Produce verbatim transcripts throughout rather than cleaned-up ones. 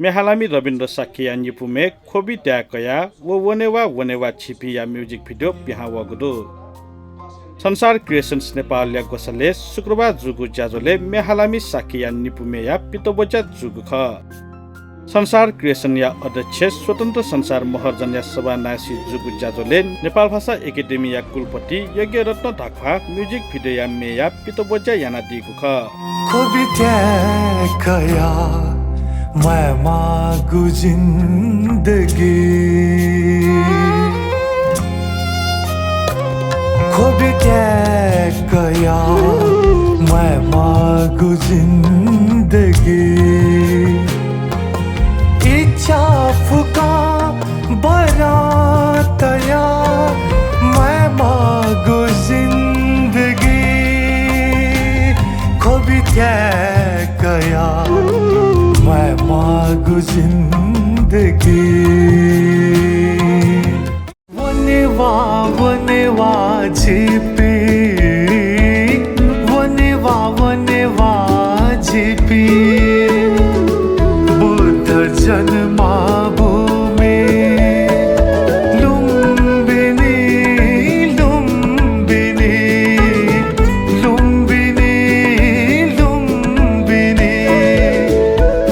म्येहालामि रविन्द्र शाक्यया निपु म्ये ख्वबि त्याये कयाः व वनेवा वनेवा छिपिंया music video पिहां वःगु दु। संसार Creations नेपालया ग्वसालय् शुक्रबार जूगु ज्याझ्वलय् म्येहालामि शाक्यया निपु म्येया पितब्वज्या जूगु खः। संसार Creation या अध्यक्ष स्वतन्त्र संसार महर्जनया सभानाय्‌सि जूगु ज्याझ्वलय् नेपालभाषा एकेडेमीया कुलपति यज्ञरत्न ढाक्वां music video या म्येया पितब्वज्या यानादीगु खः। ख्वबि त्याये कयाः म्वायेमाःगु जिन्दगी। ख्वबि त्याये कयाः म्वायेमाःगु जिन्दगी। इच्छा फुक्कं बरं तयाः म्वायेमाःगु जिन्दगी। ख्वबि त्याये कयाः म्वायेमाःगु जिन्दगी। वनेवा वनेवा झीपिं, वनेवा वनेवा झीपिं। बुद्ध जन्मभूमि लुम्बिनी, लुम्बिनी, लुम्बिनी, लुम्बिनी।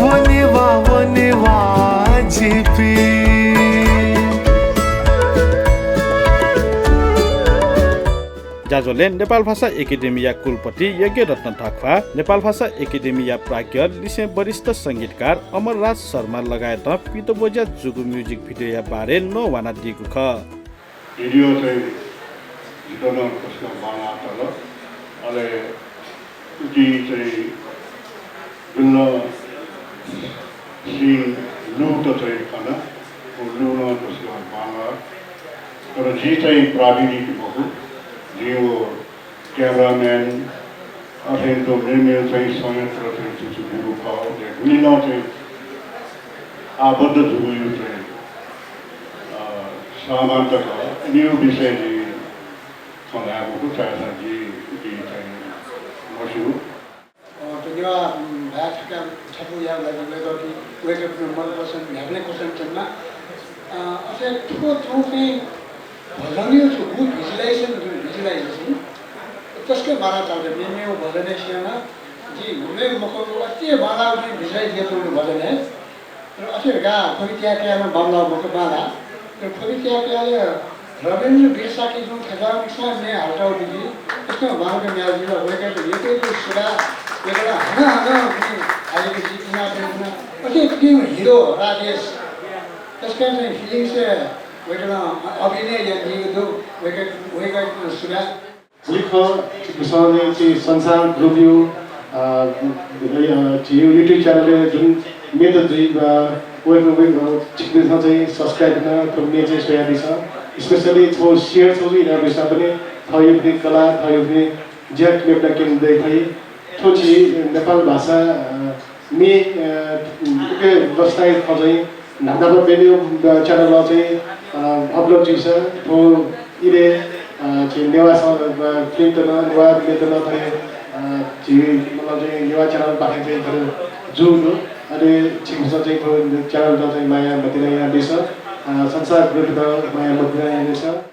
वनेवा वनेवा झीपिं। ज्याझ्वलय् नेपालभाषा एकेडेमीया कुलपति यज्ञरत्न ढाक्वां, नेपालभाषा एकेडेमीया प्राज्ञ लिसें वरिष्ठ संगीतकार अमरराज शर्मा लगायतं पितब्वज्या जूगु music video या बारे नवानादीगु खः। Video चाहिँ जितः नं तसकं बांलाः तल। अले उकी चाहिँ जुन scene look त चाहिँ खन, व look नं तसकं बांलाः। तर जि चाहिँ प्राविधिक मखु, जि व cameraman, अथें तुं मेमेगु चाहिँ संयन्त्र चाहिँ छु छु ब्यूगु खः, अले गुलिं नं चाहिँ आबद्ध जूगु चाहिँ, अ, सामान त खः। इमिगु विषय जि खँ ल्हाये मखु, छाय्‌धाःसा जि, जि चाहिँ मस्यू। अ, थ्व नेवाः, उम्, भाय् छकः छपु यायेगु लागि वय्‌कःपिं, वय्‌कःपिं मनपसन्द न्ह्याबलें क्वचां च्वनेमाः। अ, अथे थुगु थौं चाहिँ भजनया छगू visualization, जुन visualization, तसकं बांलाः चाल। मेमेगु भजनय् स्यना, जि मेमेगु मखु, अति बांलाः जुन visualize यानातःगु भजनय्। तर अथे धकाः ख्वबि त्याये कयाः नं बांमलाः मखु, बांलाः। तर ख्वबि त्याये कयाः रविन्द्र वीर शाक्य जुं थज्याःगु मिसां म्ये हालातःगु दु कि, तसकं बांलाक म्ये हालादिल। वय्‌कःयात यक्व यक्व सुभाय्। वय्‌कलं हानं हानं जिं हालेगु जिं इनाप याये धुन। अथे फिल्म हिरो राजेश, तसकं चाहिँ feelings वय्‌कलं अभिनय यानादीगु दु। वय्‌कः, वय्‌कःयात सुभाय्। जि खः, झीसं चाहिँ संसार group या, अ, अ, झी YouTube channel य् जुन म्येत जुइ, अ, वय्‌कः, वय्‌कः, अ, छिकपिन्सं चाहिँ subscribe यानाः थ्व म्ये चाहिँ स्वयादिसँ। Especially छगू share छगू यानादिसँ भने थःगु पनि कला, थःगु पनि ज्या मेपिन्त क्यने दइ फइ। थ्व झी नेपाल भाषा, अ, म्ये, अ, उके लसताय् खँ चाहिँ न्हापा न्हापा मेमेगु, अ, channel नं चाहिँ, अ, upload जुइसा थ्व इलय्, अ, झी नेवाः स-, अ, फिल्मत नं, नेवाः म्येत नं थथे, अ, झी मतलब चाहिँ नेवाः channel पाखें चाहिँ थथे जूगु दु। अले छिकपिन्सं चाहिँ थ्व channel त चाहिँ माया मतिना यानादिसँ, अ, संसार group त माया मतिना यानादिसँ।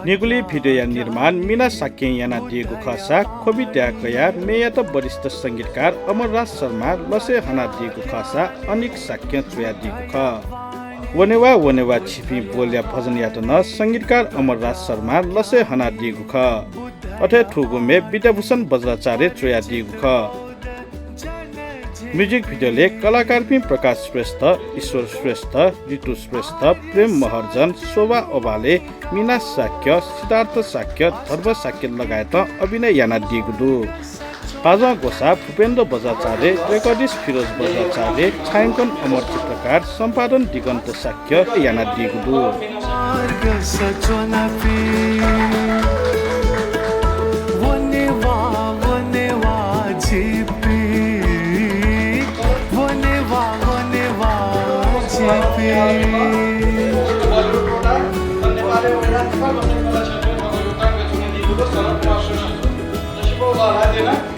निगुलिं video या निर्माण मिना शाक्यं यानादीगु खःसा ख्वबि त्याये कयाः म्येयात वरिष्ठ संगीतकार अमरराज शर्मां लसय् हनादीगु खःसा अनिक शाक्यं च्वयादीगु खः। वनेवा वनेवा छिपिं बोलया भजनयात नं संगीतकार अमरराज शर्मां लसय् हनादीगु खः। अथे थुगु म्ये विद्याभूषण बज्राचार्यं च्वयादीगु खः। Music video-लय् कलाकारपिं प्रकाश श्रेष्ठ, ईश्वर श्रेष्ठ, ऋतु श्रेष्ठ, प्रेम महर्जन, शोभा ओभाले, मीना शाक्य, सिद्धार्थ शाक्य, धर्म शाक्य लगायतं अभिनय यानादीगु दु। पाजं ग्वसाः भूपेन्द्र बज्राचार्य, रेकर्डिस्ट फिरोज बज्राचार्य, छायांकन अमर चित्रकार, सम्पादन दिगन्त शाक्य यानादीगु दु।